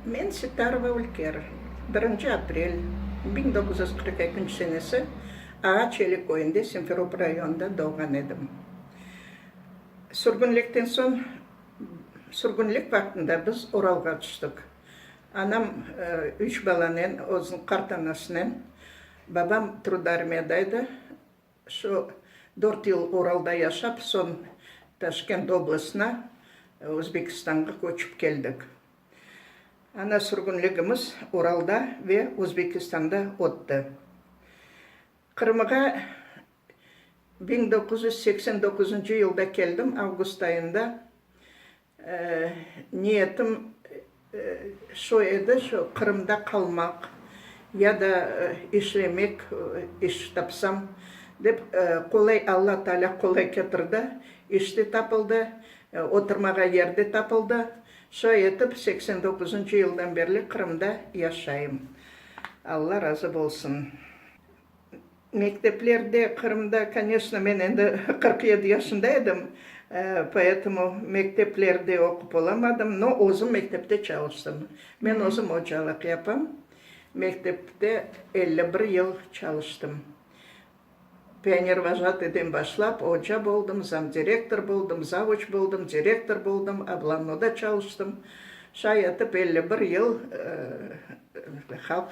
Men Sittarova Ülker, birinci aprel 1942 senesi Ağaç Eli köyünde, Simferopol rayonında doğğan edim. Sürgünlikten soñ, sürgünlik vaqtında biz Uralğa tüştik. Anam üç balanen, özüniñ qartanasınen, babam trudarmiyada edi. Şu dört yıl Uralda yaşap, soñ Taşkent oblastına, Özbekistanğa köçip keldik. Ana sürgünligimiz Uralda ve Özbekistanda ötti. Qırımğa 1989 yılda keldim, avgust ayında. Niyetim şu edi, şu Qırımda qalmaq ya da işlemek, iş tapsam dep, qolay, Alla Taalâ qolay ketirdi, iş de tapıldı, oturmağa yer de tapıldı. Şay etip, 89 yıldan berli Qırımda yaşayım. Alla razı bolsun. Mekteplerde Qırımda, koneçno, men endi 47 yaşında edim, poetomu mekteplerde oqup olamadım, no özüm mektepte çalıştım. Men özüm ocalıq yapam. Mektepte 51 yıl çalıştım. Pionervojatıyden başlap oca boldım, zamdirektor boldım, zavuç boldım, direktor boldım, oblanoda çalıştım. Şay etip 51 yıl Halq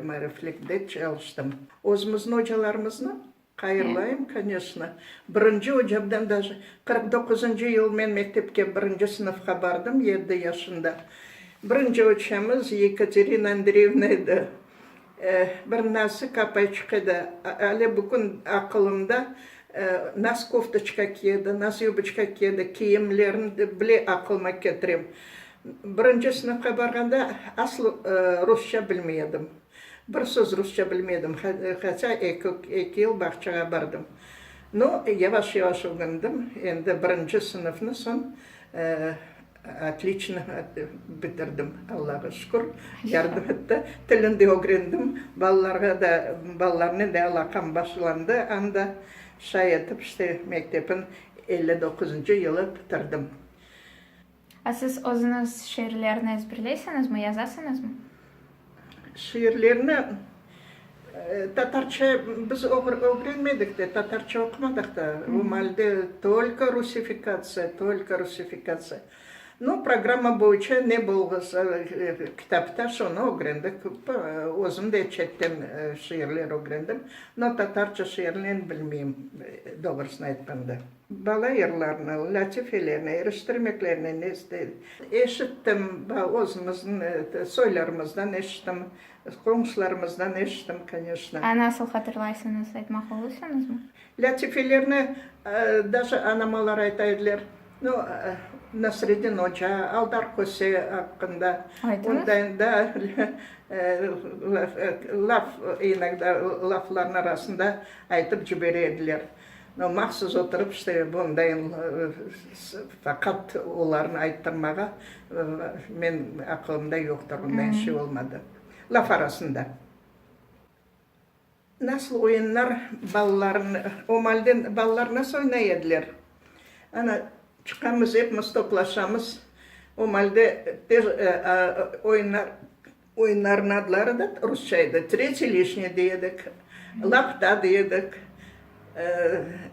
maariflikte çalıştım. Özümizniñ ocalarımıznı hayırlayım, koneçno. Birinci ocamdan daje, 49-ncı yıl men mektepke birinci sınıfqa bardım, yedi yaşında. Birinci ocamız Yekaterina Andreyevna edi. Bir nazik apayçıq edi. Ale bugün aqılımda, naz koftoçka kiyedi, naz yuboçka kiyedi, kiyimlerini bile aqılıma ketirem. Birinci sınıfqa barğanda asıl rusça bilmey edim. Bir söz rusça bilmey edim, hatâ eki yıl bağçağa bardım. No, yavaş-yavaş ögrendim. Endi birinci sınıfnı soñ otliçno bitirdim, Allağa şükür, yardım etti. Tilini de ögrendim, balalarğa da, balalarnen de alâqam başlandı anda. Şay etip, işte, mektepin 59-ncı yılı bitirdim. A siz özüñiz şiirlerni ezberleysiñizmi, yazasıñızmı? Şiirlerni tatarça biz ögrenmedik de, tatarça oqumadıq da. O maalde tolko rusifikatsiya, tolko rusifikatsiya. Nu, programma boyunca ne bolğasa kitapta, şonı ögrendik. Özüm de çetten şiirler ögrendim. No, tatarça şiirlerni bilmeyim, doğrusını aytqanda. Bala yırlarını, lâtifelerini, eriştirmeklerini neste eşittim, özümizniñ soylarımızdan eşittim, qoñşularımızdan eşittim, koneçno. A nasıl hatırlaysıñız, aytmaq olursıñızmı? Lâtifelerni daje anamalar ayta ediler. Nu, Nasreddin oca, Aldar Köse aqqında. Aytıñız. Da, laf, inogda laflarnıñ arasında aytıp cibere ediler. No, mahsus oturıp, işte, bundayın faqat olarnı ayttırmağa men aqılımda yoqtır, onday şey olmadı. Laf arasında. Nasıl oyunlar balaların, o maalden balalar nasıl oynay ediler? Ana, çıqamız, epimiz toplaşamız, o maalde tez oyunlar, Oyunlarnıñ adları da rusça edi, Tretiy lişniy dey edik, Lapta dey edik,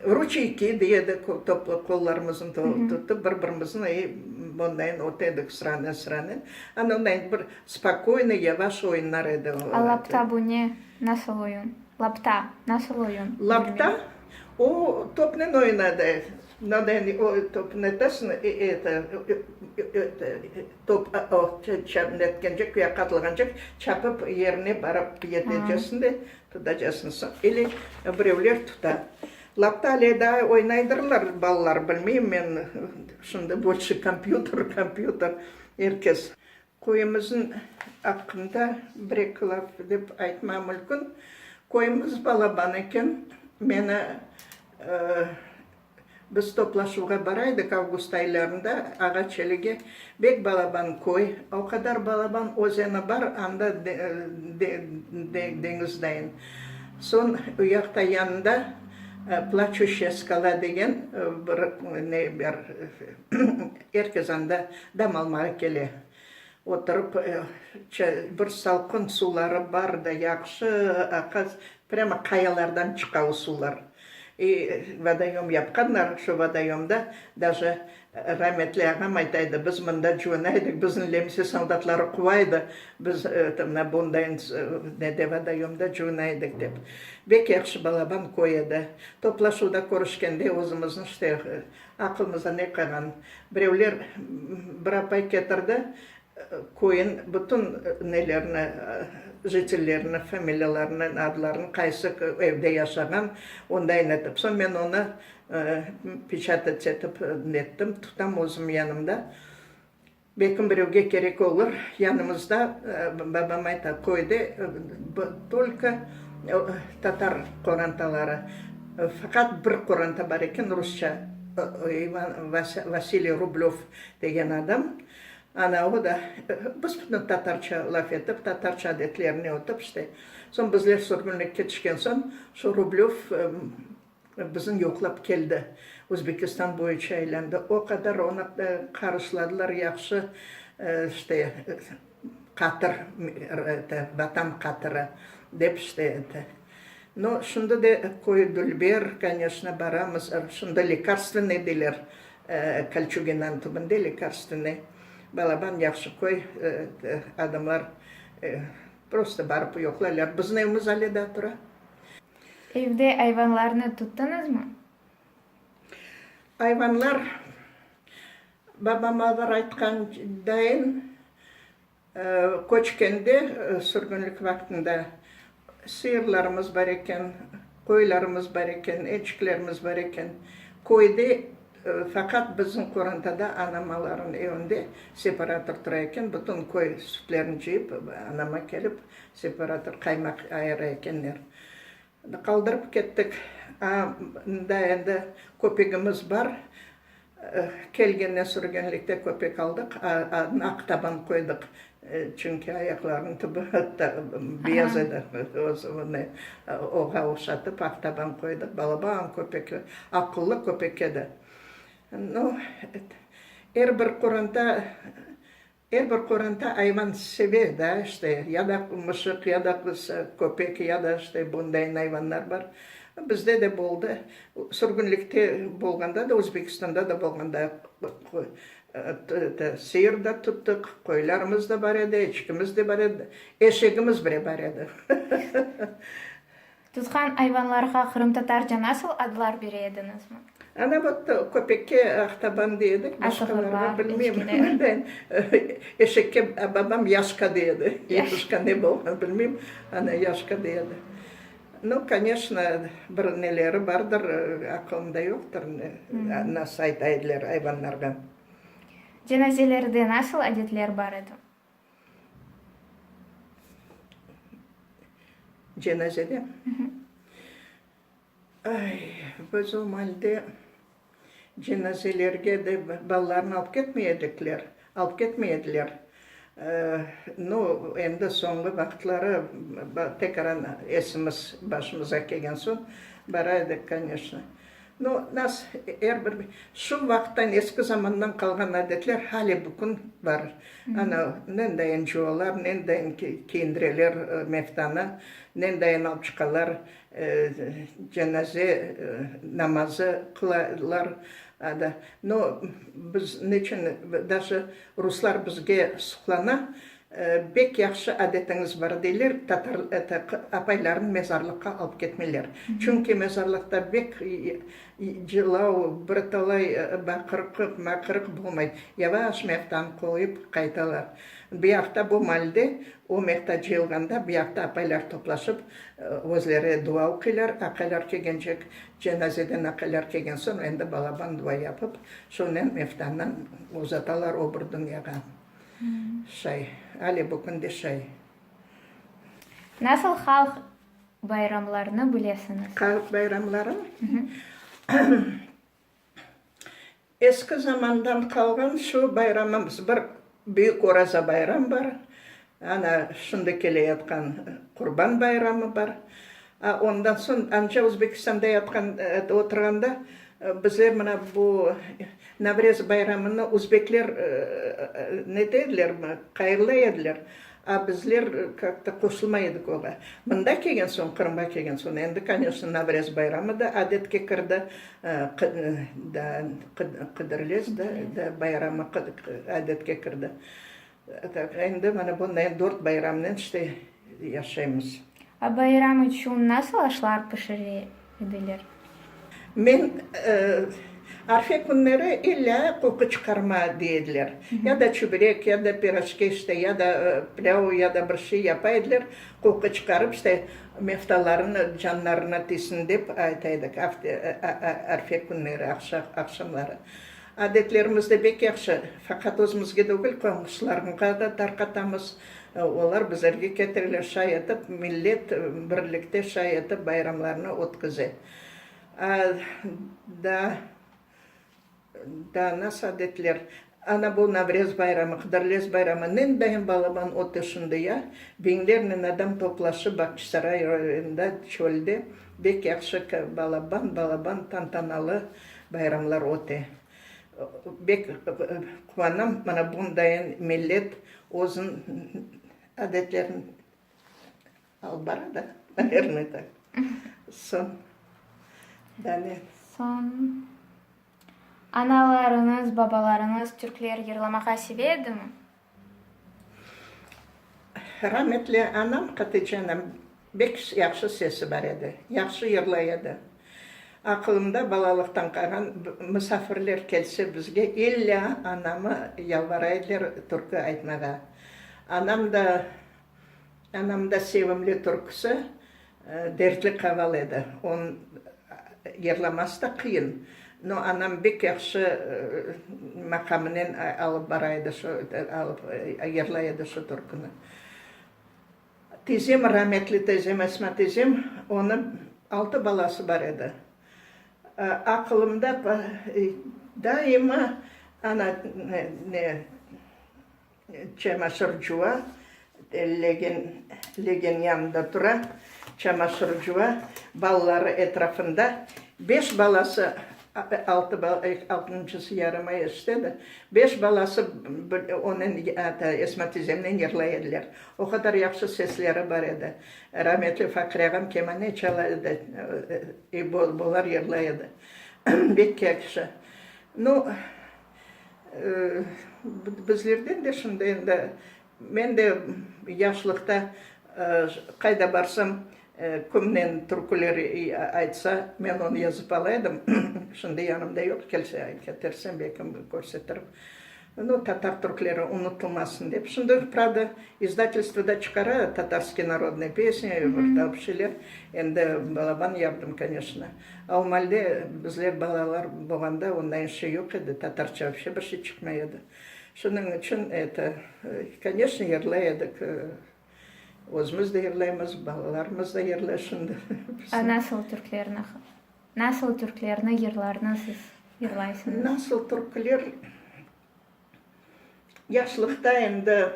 Ruçeyki dey edik, toplu qollarımıznı tutıp, bir-birimizni bundayın öte edik sıranen-sıranen. Ana onday bir spokoynıy, yavaş oyunlar edi. A lapta bu ne? Nasıl oyun? Lapta, nasıl oyun? Lapta, o topnen oynadı. Nadayın o topnı etesiñ, eto, Top netkence, kuya qatılğance çapıp yerine barıp yetecesiñ de, tutacasıñ. Soñ ili birevler tuta. Lapta ale daa oynaydırlar balalar, bilmeyim men, şimdi bolşe kompyuter, kompyuter, er kes. Köyümizniñ aqqında bir-eki laf dep aytma mülkün. Köyümiz balaban eken, meni Biz toplaşuvğa bara edik avgust aylarında Ağaç Elige. Bek balaban köy, o qadar balaban özeni bar, anda deñiz dayın. Soñ uyaqta yanında Plaçuşçaya skala degen bir ne bar, er kes anda dam almağa kele. Oturıp, bir salqın suvları bar da, yahşı aqa, prâmo qayalardan çıqa o suvlar. I vodoyom yapqanlar, şu vodoyomda daje rametli ağam ayta edi, biz mında cuvuna edik, bizni lemse soldatları quva edi, biz mına bundayın nede vodoyomda cuvuna edik dep. Bek yahşı balaban köy edi. Toplaşuvda körüşkende özümizni işte Aqılımızda ne qalğan? Birevler, bir apay ketirdi, köyün bütün nelerini, jitellerini, familiyalarını, adlarını, qaysı evde yaşağan, ondayın etip. Soñ men onı peçatat etip nettim, tutam özüm yanımda. Belkim birevge kerek olur. Yanımızda, babam ayta, köyde tolko tatar qorantaları, faqat bir qoranta bar eken, rusça, İvan, Vasiliy Rublöv degen adam. Ana, o da, biz bütün tatarça laf etip, tatarça adetlerine ötip, işte. Soñ bizler sürgünlikke tüşken soñ, şu Rublöv Bizni yoqlap keldi. Özbekistan boyunca aylandı. O qadar onı qarşıladılar yahşı, işte, qatır, eto, Vatan qatırı, dep, işte, eto. No, şimdi de köy dülber, koneçno, baramız. Şimdi Lekarstvennoy deyler, Kolçuginanıñ tübünde Lekarstvennoy. Balaban yahşı köy, adamlar prosto barıp yoqlaylar. Bizim evimiz ale daa tura. Evde ayvanlarnı tuttıñızmı? Ayvanlar, babam-avar aytqan dayın, köçkende, sürgünlik vaqtında sıyırlarımız bar eken, qoylarımız bar eken, eçkilerimiz bar eken. Köyde faqat bizim qorantada anamaların evinde separator tura eken, bütün köy sütlerini cıyıp, anama kelip Separator qaymaq ayıra ekenler. Qaldırıp kettik. A, mında endi köpegimiz bar. Kelgende sürgünlikte köpek aldıq. Adını Aqtaban qoydıq. Çünki ayaqlarınıñ tübü beyaz edi. Özüni oğa oşatıp Aqtaban qoydıq. Balaban köpek, aqıllı köpek edi. Nu, er bir qoranta Er bir qoranta ayvan seve da, işte, ya da mışıq, ya da köpek, ya da, işte, bundayın ayvanlar bar. Bizde de boldı. Sürgünlikte bolğanda da, Özbekistanda da bolğanda sıyır da tuttıq, qoylarımız da bar edi, eçkimiz de bar edi, eşegimiz bile bar edi. Tutqan ayvanlarğa qırımtatarca nasıl adlar bere ediñizmi? Ana vot köpekke Aqtaban dey edik, başqalarğa bilmeyim. Eşekke babam Yaşka dey edi. Yaşka ne bolğan bilmeyim, ana Yaşka dey edi. Nu, koneçno, bir neleri bardır, aqılımda yoqtır, nasıl ayta ediler ayvanlarğa. Cenazelerde nasıl adetler bar edi? Cenazede? Ay, biz o malde cenazelerge de balalarnı alıp ketmey edikler, alıp ketmey ediler. Nu, endi soñğı vaqıtları tekaran esimiz başımıza kelgen soñ bara edik, koneçno. Nu, nas, er bir, şu vaqıttan, eski zamandan qalğan adetler hale bugün bar. Ana, nendayın cuvalar, nendayın kiyindireler meftanı, nendayın alıp çıqalar, cenaze namazı qılalar. Nu, biz neçün, daje ruslar bizge suqlana, Bek yahşı adetiñiz bar, deyler, tatar, eto, apaylarını mezarlıqqa alıp ketmeyler. Çünki mezarlıqta bek cılav, bir talay baqırıq-maqırıq bolmay. Yavaş mehtanı qoyıp qaytalar. Buyaqta bu malde, o mehta cıyılğanda, buyaqta apaylar toplaşıp, özleri dua oquylar, aqaylar kelgencek, cenazeden aqaylar kelgen soñ, endi balaban dua yapıp, şonen mehtanı uzatalar o bir dünyağa. Şay, ale bu kün de şay. Nasıl halq bayramlarını bilesiñiz? Halq bayramları? Eski zamandan qalğan şu bayramımız, bir büyük Oraza bayram bar, ana şimdi keleyatqan Qurban bayramı bar. A ondan soñ anca Özbekistanda yatqan, oturğanda. Bizler mına bu Navrez bayramını özbekler nete ediler, hayırlay ediler, a bizler kak-to qoşulmay edik oğa. Mında kelgen soñ, Qırımğa kelgen soñ, endi, koneçno, Navrez bayramı da adetke kirdi, Qıdırlez da bayramı adetke kirdi. Endi mana bunday dört bayramnen işte yaşaymız. A bayram içün nasıl aşlar pişire ediler? Men, arfe künleri illâ qoqu çıqarma dey ediler. Ya da çübrek, ya da piroşki işte, ya da plâv, ya da bir şey yapa ediler. Qoqu çıqarıp işte meftaların canlarına tiysin dep ayta edik arfe künleri aqşamları. Adetlerimiz de bek yahşı, faqat özümizge degil, qoñşularımğa da tarqatamız, olar bizlerge ketireler, şay etip millet birlikte şay etip bayramlarnı ötkize. A, daa, daa nasıl adetler? Ana bu Navrez bayramı, Qıdırlez bayramı nendayın balaban öte şimdi ya, biñlernen adam toplaşıp Bağçasaray rayonında çölde bek yahşı balaban, balaban tantanalı Bayramlar öte. Bek quvanam, mana bundayın millet özüniñ adetlerini alıp bara da, navernoye tak. Soñ, daa ne? Soñ, analarıñız, babalarıñız türkler yırlamağa seve edimi? Rametli anam, Hatice anam, bek yahşı sesi bar edi, yahşı yırlay edi. Aqılımda balalıqtan qalğan, musafirler kelse bizge, illâ anamı yalvara ediler türkü aytmağa. Anam da, anam da sevimli türküsi Dertli qaval edi. Onıñ yırlaması da qıyın. No, anam bek yahşı maqamınen alıp bara edi şu, alıp yırlay edi şu türküni. Tizem, rametli tizem, Esma tizem, onıñ altı balası bar edi. Aqılımda daima ana, ne, Çamaşır cuva, legen, legen yanında tura, çamaşır cuva, balaları etrafında, beş balası, altı bala, altıncısı yaramay eşitedi, beş balası onen, Esma tizemnen yırlay ediler. O qadar yahşı sesleri bar edi. Rametli Faqri ağam kemane çala edi, bular yırlay edi. Bek yahşı. Nu, Bizlerden de şimdi endi, men de yaşlıqta qayda barsam, kimnen türküler aytsa, men onı yazıp ala edim. Şimdi yanımda yoq, kelse ketersem, belki körsetirim. Nu, tatar türküleri unutılmasın dep. Şimdi, pravda, izdatelstvoda çıqara Tatarskiye narodnıye pesni, bir şeyler. Endi balaban yardım, koneçno. A o malde bizler balalar bolğanda onday şey yoq edi, tatarça vapşe bir şey çıqmay edi. Şunıñ içün eto, koneçno, yırlay edik. Özümiz de yırlaymız, balalarımız da yırlay şimdi. A nasıl türklerni, nasıl türklerni, yırlarnı siz yırlaysıñız? Nasıl türkler? Yaşlıqta endi,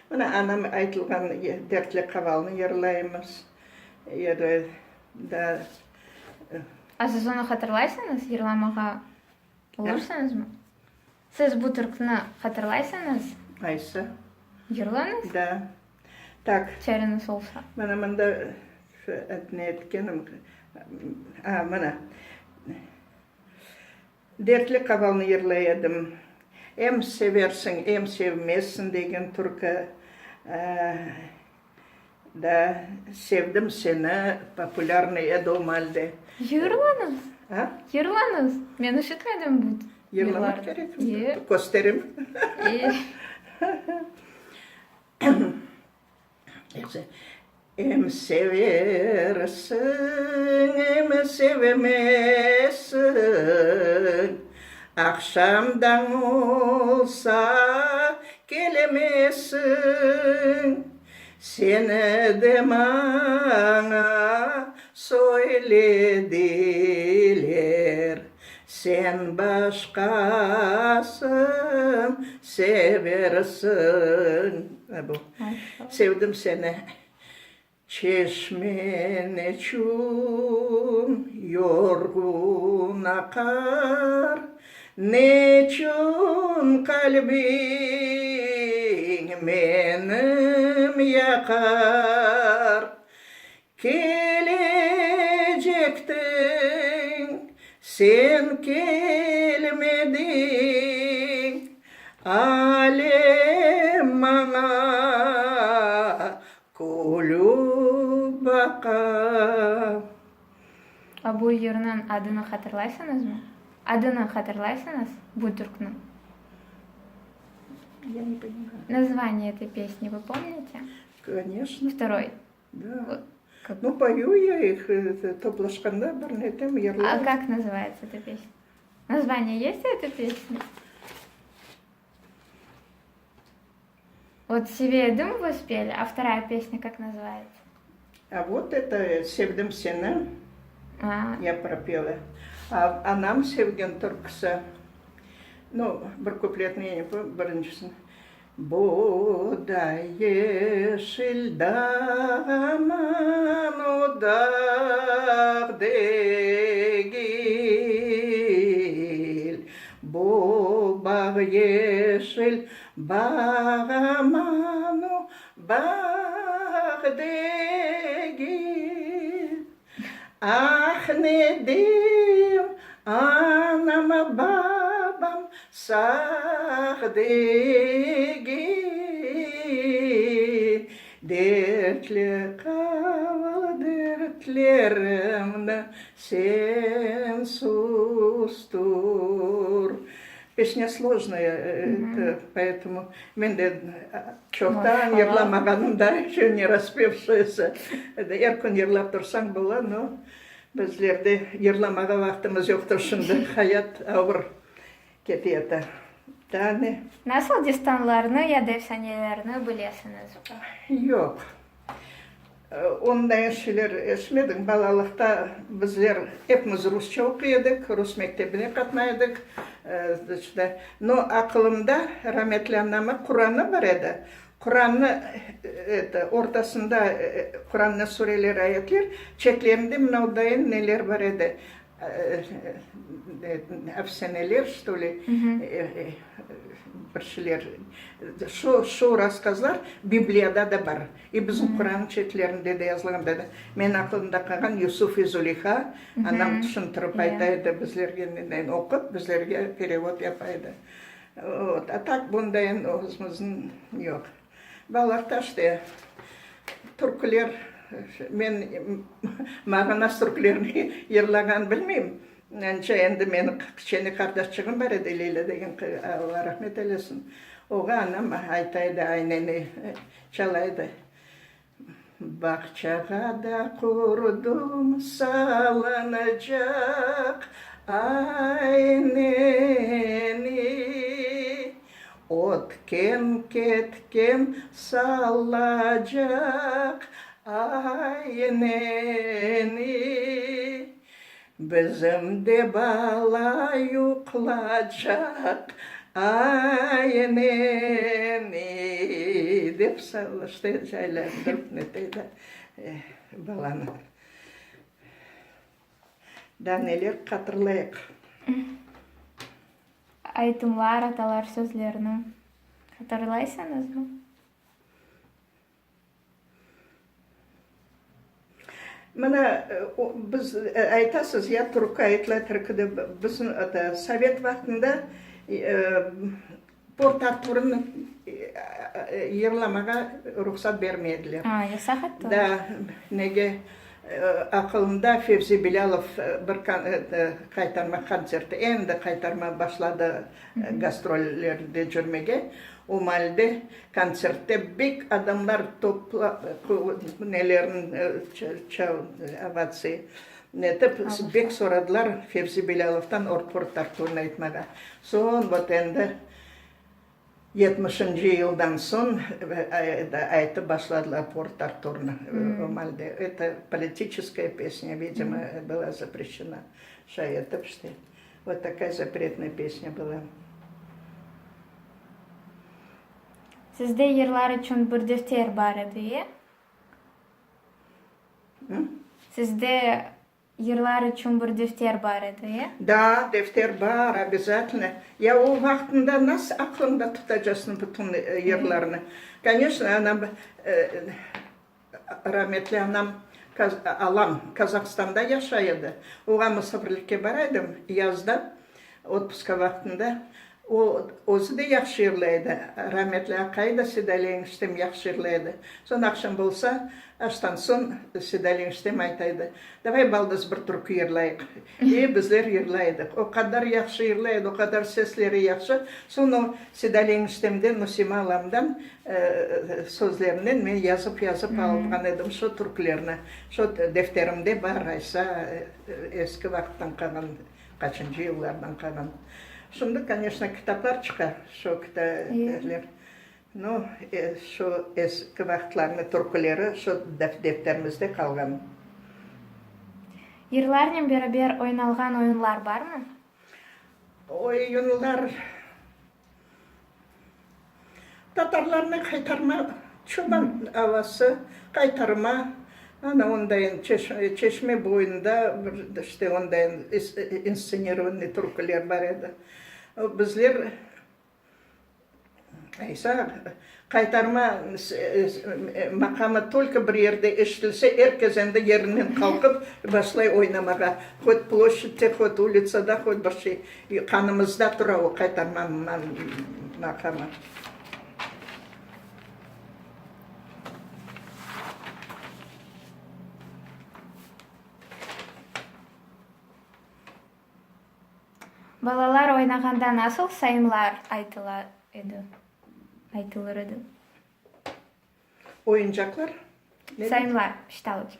mına, anam aytılğan Dertli qavalnı yırlaymız, ya da daa. A siz onı hatırlaysıñız, yırlamağa olursıñızmı? Siz bu türkni hatırlaysıñız? Qaysı? Yırlañız. Da. Tak. Çareñiz olsa. Mına mında ne etkenim, a, mına. Dertli qavalnı yırlay edim. Em seversiñ, em sevmezsiñ degen türkü da Sevdim seni populârnıy edi o maalde. Yırlañız. A? Yırlañız. Men işitmedim bu yırlarnı. Yırlamaq kerek. Kösterim. Em seversiñ, em sevmezsiñ, Aqşamdan olsa kelemezsiñ. Seni de maña söylediler, Sen başqasın seversiñ. Sevdim seni. Çeşme neçün yorğun aqar, Neçün qalbiñ menim yaqar? Kelecektiñ, sen kelmediñ, Alem maña Külüp baqa. A bu yırnıñ adını hatırlaysıñızmı? Adını hatırlaysıñız bu türkniñ? Ya ne понимаю. Название этой песни вы помните? Конечно. Второй. Да. Ну, пою я их, toplaşqanda bir netem yırlayım. А как называется эта песня? Название есть у этой песни? Вот Sevedim вы спели, а вторая песня как называется? А вот это Sevdim seni А. я пропела. А anam sevgen türküsi, nu, bir kupletini я не помню, birinchisini. Bu da yeşil dağ, aman o dağ degil, Bu bağ yeşil bağ, aman o bağ degil. Ah, ne deyim, anam, babam sağ degil, Dertli qaval dertlerimni sen sustur. Pesnâ slojnaya, poetomu men de çoqtan yırlamağanım da, еще не raspevşayası. Er kün yırlap tursañ bola, no, bizlerde yırlamağa vaqtımız yoqtır şimdi, hayat ağır keteyata. Daa ne? Nasıl destanlarnı ya da efsanelerni bilesiñiz? Yoq. Onday şeyler eşitmedim. Balalıqta bizler epimiz rusça oquy edik, rus mektebine qatnay edik. İşte, no, aqılımda rametli anamı Quranı bar edi. Qurannı, eto, ortasında Qurannı sureler, ayetler, çetlerinde mına odayın neler bar edi, Efsaneler, çto li, bir şeyler, şu, şu rasskazlar Bibliyada da bar, i bizim Qurannıñ çetlerinde de yazılğan da. Men aqılımda qalğan Yusuf i Zuliha, anam tüşüntirip ayta edi bizlerge, oqup, bizlerge perevod yapa edi. Vot, a tak bundayın özümizniñ yoq. Balalıqta işte türküler, men mağanaz türkülerini yırlağan bilmeyim. Anca endi menim kiçkene qardaşçığım bar edi, Leylâ degen, Alla rahmet eylesin. Oğa anam ayta edi, ayneni çala edi. Bağçağa da qurdım salınacaq, ayneni, Ötken-ketken salacaq, ayneni. Bizim de bala yuqlacaq, ayneni, dep işte caylandırıp neteydi balanı. Daa neler hatırlayıq? Aytımlar, atalar sözlerini hatırlaysıñızmı? Mına, biz, aytasız ya, türkü aytıla, türkü dep, bizim, eto, sovet vaqtında Port-Arturnı yırlamağa ruhsat bermediler. A, yasaq ettiler? Da, nege, aqılımda Fevzi Bilâlov bir qaytarma kontserti, endi qaytarma başladı gastrollerde cürmege, o maalde kontsertte bek adamlar topla, nelerin ovatsiya netip, bek soradılar Fevzi Bilâlovdan Port Arturnı aytmağa. Soñ, vot endi yetmişinci yıldan soñ aytıp başladılar Port Arturnı o maalde. Eto politiçeskaya pesnâ, vidimo, byla zapreşena. Şay etip işte. Vot takaya zapretnaya pesnâ byla. Sizde yırlar içün bir defter bar edi, e? Sizde yırlar içün bir defter bar edi, e? Da, defter bar, obязательno. Ya o vaqtında nasıl aqlıñda tutacasıñ bütün yırlarnı? Koneçno, anam, rametli anam, alam Kazahstanda yaşay edi. Oğa musafirlikke bara edim yazda, otpuska vaqtında. O, özü de yahşı yırlay edi. Rametli aqayı da Sedali eniştem yahşı yırlay edi. Soñ aqşam bolsa, aştan soñ Sedali eniştem ayta edi, Davay, baldız, bir türkü yırlayıq. E, bizler yırlay edik. O qadar yahşı yırlay edi, o qadar sesleri yahşı. Soñ o Sedali eniştemden, Nusima alamdan sözlerinden men yazıp-yazıp alğan edim şu türkülerni. Şu defterimde bar, aysa, eski vaqıttan qalğan. Qaçıncı yıllardan qalğan. Şimdi, koneçno, kitaplar çıqa, şo kitaler. No, şo eski vaqıtlarnıñ türküleri şo defterimizde qalğan. Yırlarnen beraber oynalğan oyunlar barmı? Oyunlar. Tatarlarnı qaytarma, çoban avası, qaytarma, ana ondayın çeşme boyunda bir işte ondayın instsenirovannıy türküler bar edi. Bizler aysa qaytarma maqamı tolko bir yerde eşitilse, er kes endi yerinden qalqıp başlay oynamağa, hot ploşçadte, hot ulitsada, hot bir şey. Qanımızda tura o qaytarma maqamı. Balalar oynağanda nasıl sayımlar aytıla edi, aytılır edi? Oyuncaqlar? Sayımlar, şçitaloçki.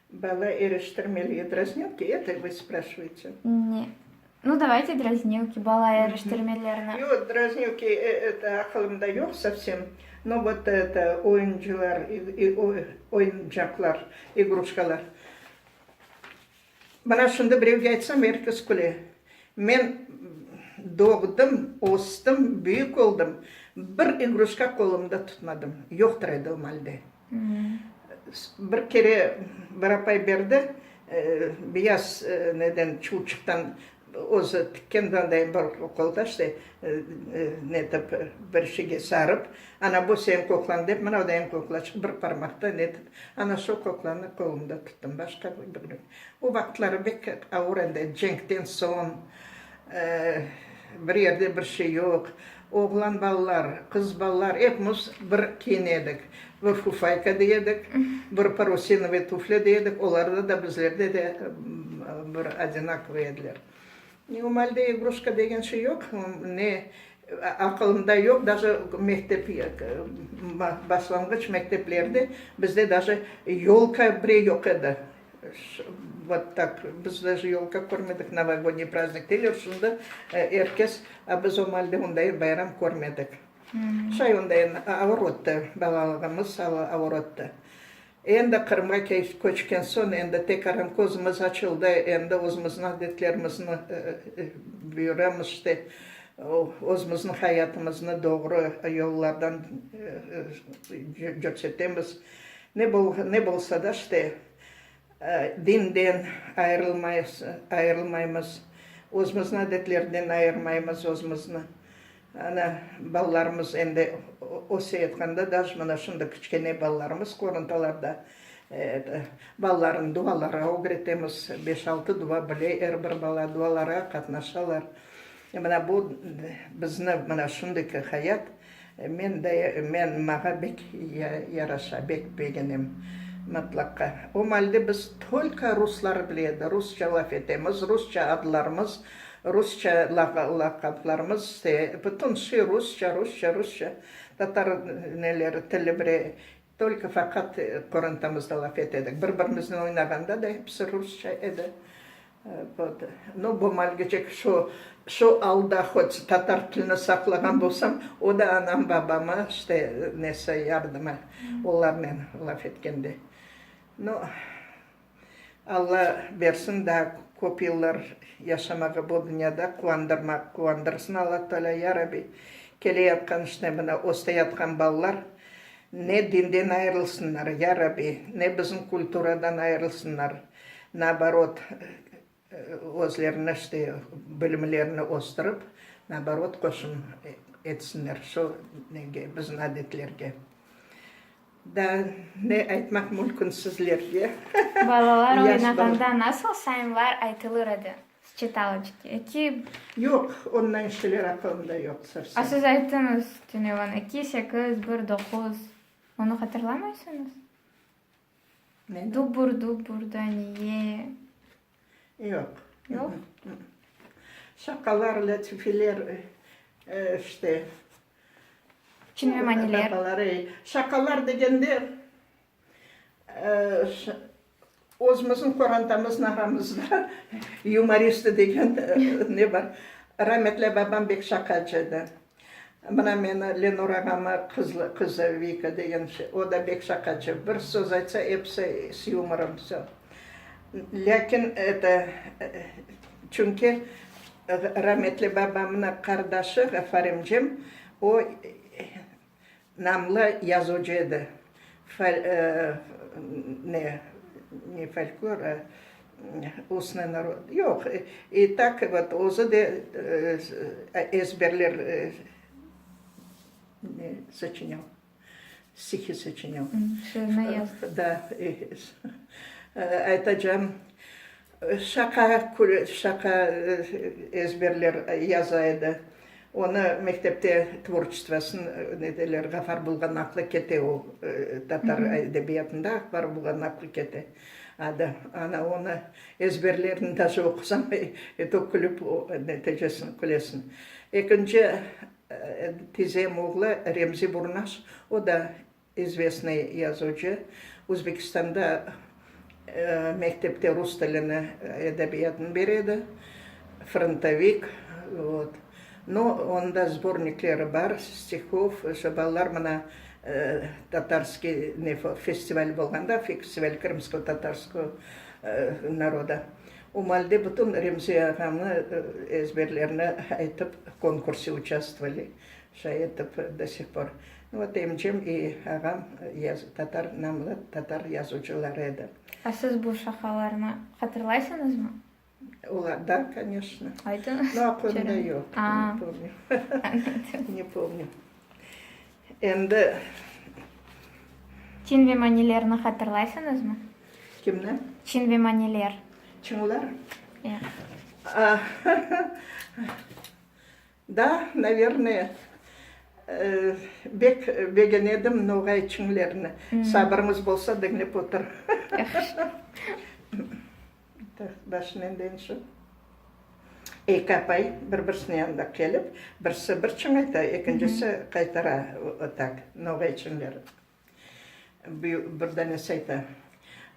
Bala eriştirmeli, draznilki, eto vı spraşivayte? Ne. Nu, davayte draznilki, bala eriştirmelerni. Yoq, draznilki, eto, aqılımda yoq sovsem. No, vot eto, oyuncılar, oyuncaqlar, igruşkalar. Mına şimdi birevge aytsam, er kes küle. Men doğdım, östim, büyük oldım, bir igruşka qolumda tutmadım. Yoqtır edi o malde. Bir kere bir apay berdi, beyaz neden, çulçıqtan özü tikken mınday bir qolda işte, netip, bir şeyge sarıp, ana bu seniñ qoqlañ dep, mına o da eñ qoqlaçıq, bir parmaqta netip, ana şu qoqlanı qolumda tuttım, başqa bir. O vaqıtları bek ağır endi, cenkten soñ, bir yerde bir şey yoq, oğlan balalar, qız balalar epimiz bir kiyine edik, bir fufayka dey edik, bir parusinoviy tufli dey edik, olarda da, bizlerde de bir odinakovyy ediler. O malde igruşka degen şey yoq, ne aqılımda yoq, daje mektep, başlanğıç mekteplerde bizde daje yolka bile yoq edi. Vot tak, biz daje yolka körmedik, novogodniy praznik deyler şimdi er kes, a biz o malde onday bayram körmedik. Şay onday ağır ötti, balalığımız ağır ötti. Endi Qırımğa köçken soñ, endi tekaran közümiz açıldı, endi özümüzniñ adetlerimizni buyuramız, işte, özümüzniñ hayatımıznı doğru yollardan cürsetemiz. Ne ne bolsa da, işte, dinden ayırılmaymız, özümüzniñ adetlerden ayırmaymız özümüzni. Ana, balalarımız endi öseyatqanda, daje mına şimdi kiçkene balalarımız qorantalarda, balalarnı dualarğa ögretemiz, beş-altı dua bile er bir bala, dualarğa qatnaşalar. Mına bu bizni mına şimdiki hayat, men de, men, mağa bek yaraşa, bek begenem mıtlaqqa. O malde biz tolko ruslar bile edi, rusça laf etemiz, rusça adlarımız, Rusça laqaplarımız, bütün şey rusça, rusça, rusça. Tatar neleri, tili bire, tolko faqat qorantamızda laf ete edik. Bir-birimiznen oynağanda da episi rusça edi. Vot. Nu, bu malgecek şu, şu alda hot tatar tilini saqlağan bolsam, o da anam, babama, işte, nesi, yardımı, olarnen laf etkende. Nu, Alla bersin daa köp yıllar yaşamağa bu dünyada, quvandırmaq, quvandırsın Alla Taalâ, ya Rabbi. Keleyatqan işte mına östeyatqan balalar. Ne dinden ayırılsınlar, ya Rabbi, ne bizim kulturadan ayırılsınlar, naoborot, özlerini işte bilimlerini östürip, naoborot, qoşum etsinler şu nege, bizim adetlerge. Daa ne aytmaq mümkün sizlerge? Balalar oynağanda nasıl sayımlar aytılır edi? Sçitaloçki, eki. Yoq, ondan şeyler aqılımda yoq sovsem. A siz ayttıñız tünevin, eki, sekiz, bir, doquz. Onı hatırlamaysıñız? Neni? Dubur, dubur, da niye? Yoq. Yoq? Şaqalar, lâtifeler, işte. Çinmemaniler. Şaqalar degende, Özümizniñ qorantamıznıñ aramızda yumoristi degen ne bar. Rametli babam bek şaqacı edi. Mına meni Lenur ağamı qızı Vika degen, o da bek şaqacı. Bir söz aytsa, episi s yumorом vsö. Lâkin eto, çünki rametli babamnıñ qardaşı Ğafar emcem, o Namlı yazıcı edi. Ne, ne folklor, a ustnıy narod, yoq, i tak vot, özü de ezberler ne soçinyal, stihi soçinyal. Şiirni yazdı. Da, aytacağım, şaqa, şaqa ezberler yaza edi. Onı mektepte tvorçestvosın ne derler, Ğafar Bulğanaqlı kete o, tatar edebiyatında Ğafar Bulğanaqlı kete adı. Ana onı ezberlerini daje oqusam, eto külüp netecesiñ, külesiñ. Ekinci tizem oğlu Remzi Burnaş, o da İzvestnıy yazıcı, Özbekistanda mektepte rus tilini, edebiyatını bere edi, frontovik, vot. No, onda sbornikleri bar, stihov, şo balalar mına tatarskiy ne festival bolğanda, festival krımsko-tatarskogo naroda, o malde bütün Remzi ağamnı ezberlerini aytıp konkurse uçastvovali. Şay etip, do sih por. Vot, emcem i ağam tatar, namlı tatar yazıcıları edi. A siz bu şaqalarnı hatırlaysıñızmı? Olar, da, koneçno. Aytıñız. No, aqlımda yoq, ne pomnü. Ne pomnü. Endi. Çin ve manilerni hatırlaysıñızmı? Kimni? Çin ve maniler. Çıñlar? Ya. Da, navernoye, bek begenedim noğay çıñlerini. Sabırıñız bolsa, diñlep otur. Başınen deyin şu. Eki apay bir-birisiniñ yanında kelip, birisi bir çıñ ayta, ekincisi qaytara, vot tak, noğay çıñleri. Bir danesi ayta,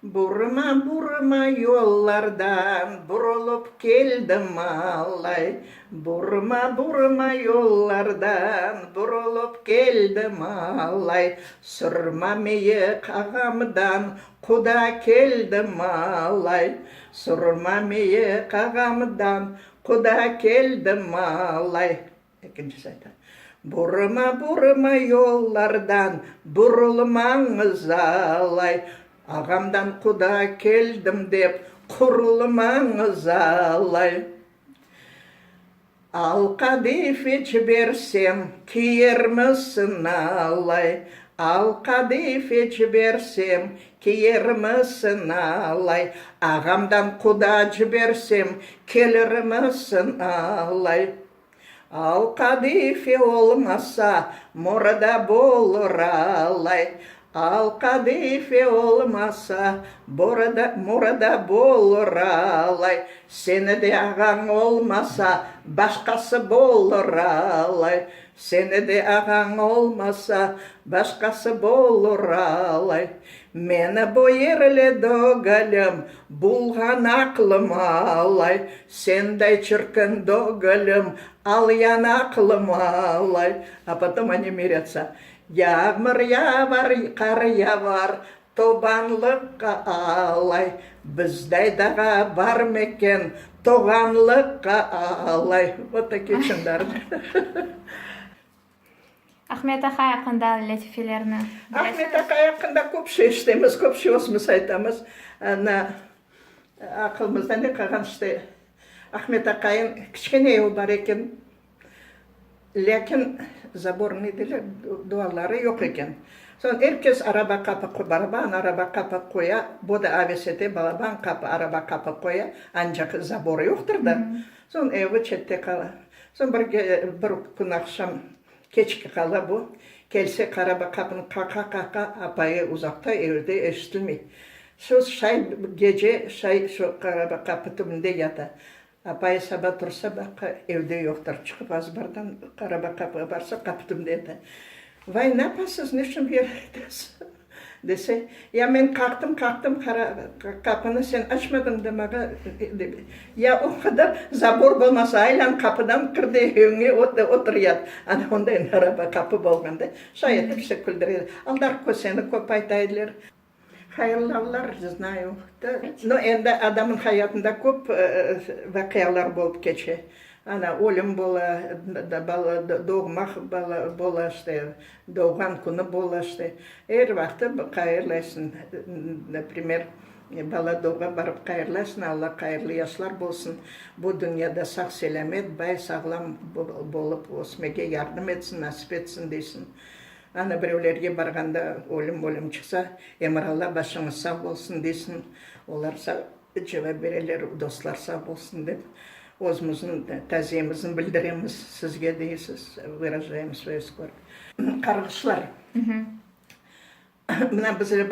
Burma, burma yollardan burulıp keldim alay, Burma, burma yollardan burulıp keldim alay, Surma mıyıq ağamdan quda keldim alay, Surma mıyıq ağamdan quda keldim alay. Ekincisi ayta, Burma, burma yollardan burulmañız alay, Ağamdan quda keldim dep qurulmañız alay. Al qadife cibersem, kiyermisin alay, Al qadife cibersem, kiyermisin alay, Ağamdan quda cibersem, kelirmisin alay. Al qadife olmasa, morda bolur alay, Al qadife olmasa, borada, morada bolur alay, Seni de ağañ olmasa, başqası bolur alay, Seni de ağañ olmasa, başqası bolur alay. Meni bu yerli dögülüm, bulğan aqlım alay, Senday çirkin dögülüm, al yanaqlım alay. A potom oni mirâtsa, Yağmur yavar, qar yavar, tobanlıqqa alay, Bizday dağa barmeken toğanlıqqa alay. Vot takie çınlar. Ahmet ahay aqqında lâtifelerni Ahmet aqay aqqında köp şey eşitemiz, köp şey özümiz aytamız. Ana, aqılımızda ne qalğan işte, Ahmet aqayıñ kiçkene evi bar eken, lâkin zabor ne deyler, duvarları yoq eken. Soñ er kes araba qapı, baraban araba qapı qoya, bu da aves ete, balaban qapı, araba qapı qoya, ancaq zaborı yoqtır da. Soñ evi çette qala. Soñ bir bir kün aqşam keçke qala bu, kelse qaraba qapını qaqa-qaqa, apayı uzaqta evde eşitilmey. Şu şay gece şay şu qaraba qapı tübünde yata. Apayı saba tursa baqa, evde yoqtır. Çıqıp azbardan qaraba qapığa barsa, qapı tübünde yata. Vay, napasız, neçün bu yerde yatasız? Dese, ya men qaqtım, qaqtım qara qapını, sen açmadıñ da mağa, dep. Ya o qadar zabor bolmasa, aylan qapıdan kir de eviñe otur yat. Ana onda endi araba qapı bolğan da. Şay etip işte küldüre edi. Aldar Köseni köp ayta ediler. Hayırlavlar, znayu. No, endi adamın hayatında köp vaqialar bolıp keçe. Ana, ölüm bola, bala doğmaq bola işte, doğğan künü bola işte. Er vaqtı hayırlaysıñ. Naprimer, bala doğğa barıp hayırlaysıñ, Alla hayırlı yaşlar bolsun, bu dünyada sağ-selâmet, bay, sağlam bolıp ösmege yardım etsin, nasip etsin deysiñ. Ana, birevlerge barğanda ölüm-ölüm çıqsa, Emir Alla başıñız sağ bolsun deysiñ, olar sağ cevap bereler, dostlar sağ bolsun dep, özümizniñ taziyemizni bildiremiz sizge deysiz, vyrajaem svoyu skorb. Qarğışlar. Mına bizler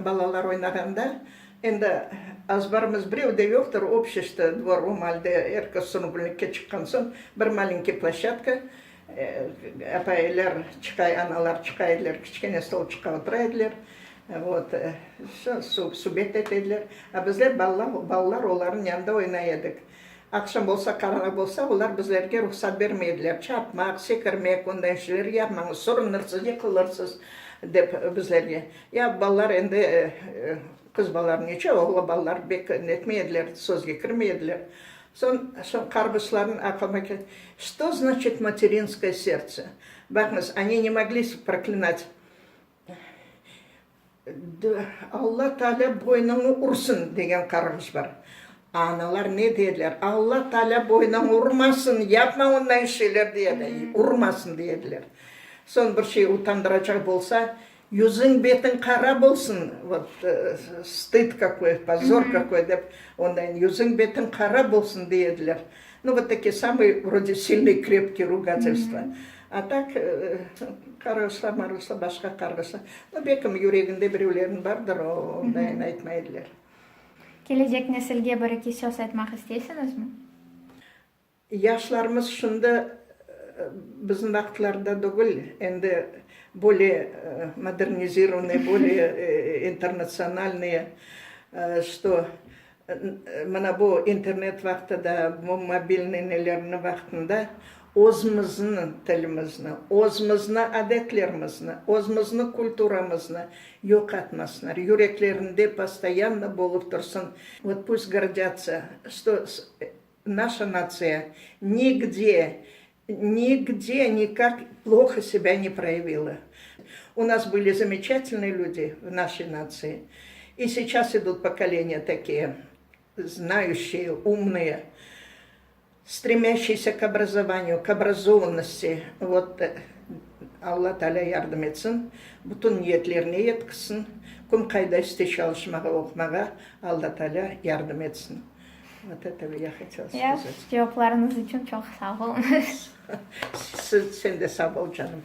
balalar oynağanda, endi azbarımız birev de yoqtır, общий dvor, o maalde er kes sürgünlikke çıqqan soñ, bir malenkiy ploşçadka, Apaylar çıqay, analar çıqa ediler, kiçkene stolçıqqa otura ediler, vot, subet ete ediler. A bizler, balalar, olarnıñ yanında oynay edik. Aqşam bolsa, qaranlıq bolsa, olar bizlerge ruhsat bermey ediler, çapmaq, sekirmek, onday şeyler yapmañız, sürünirsiz, yıqılırsız, dep bizlerge. Ya balalar endi, qız balalar neçe, oğlan balalar bek netmey ediler, sözge kirmey ediler. Soñ, soñ qarğışlarnıñ aqlıma keldi, Çto znaçit materinskoye serdtse? Baqıñız, oni ne mogli proklinat. Alla Taalâ boynuñı ursın, degen qarğış bar. Analar ne dediler? Alla Taalâ boynuñı urmasın, yapma onday şeyler, dey edi, urmasın, dey ediler. Soñ bir şey utandıracaq bolsa, Yüzüñ, betiñ qara bolsun, vot, stıd kakoy, pozor kakoy dep, ondan yüzüñ, betiñ qara bolsun dey ediler. Nu, vot takie samıy vrode silnıy, krepkiy rugatelstvo. A tak, qarğışlar, marğışlar, başqa qarğışlar. Nu, belkim, yüreginde birevlerniñ bardır, ondayın aytmay ediler. Kelecek nesilge bir-eki söz aytmaq isteysiñizmi? Yaşlarımız şimdi bizim vaqıtlarda degil, endi böyle modernizirovanıy, böyle internatsionalnıy, çto mına bu internet vaqtı da, bu mobilnıy nelerniñ vaqtında özümizniñ tilimizni, özümizniñ adetlerimizni, özümizniñ kulturamıznı yoqatmasınlar, yüreklerinde postoyanno bolıp tursın. Vot pust gordâtsa, çto Naşa natsiya nigde, nigde nikak ploho sebâ ne proyavila. U nas byli zameçatelnıye lüdi v naşey natsii, i seyças idut pokoleniya takiye znayuşçiye, umnıye, stremâşçiyesâ k obrazovaniyu, k obrazovannosti. Vot, Alla Taalâ yardım etsin, bütün niyetlerine yetkizsin, kim qayda istey çalışmağa, oqumağa, Alla Taalâ yardım etsin. Vot etogo ya hotela skazat. Cevaplarıñız içün çoq sağ oluñız. Sen de sağ ol, canım.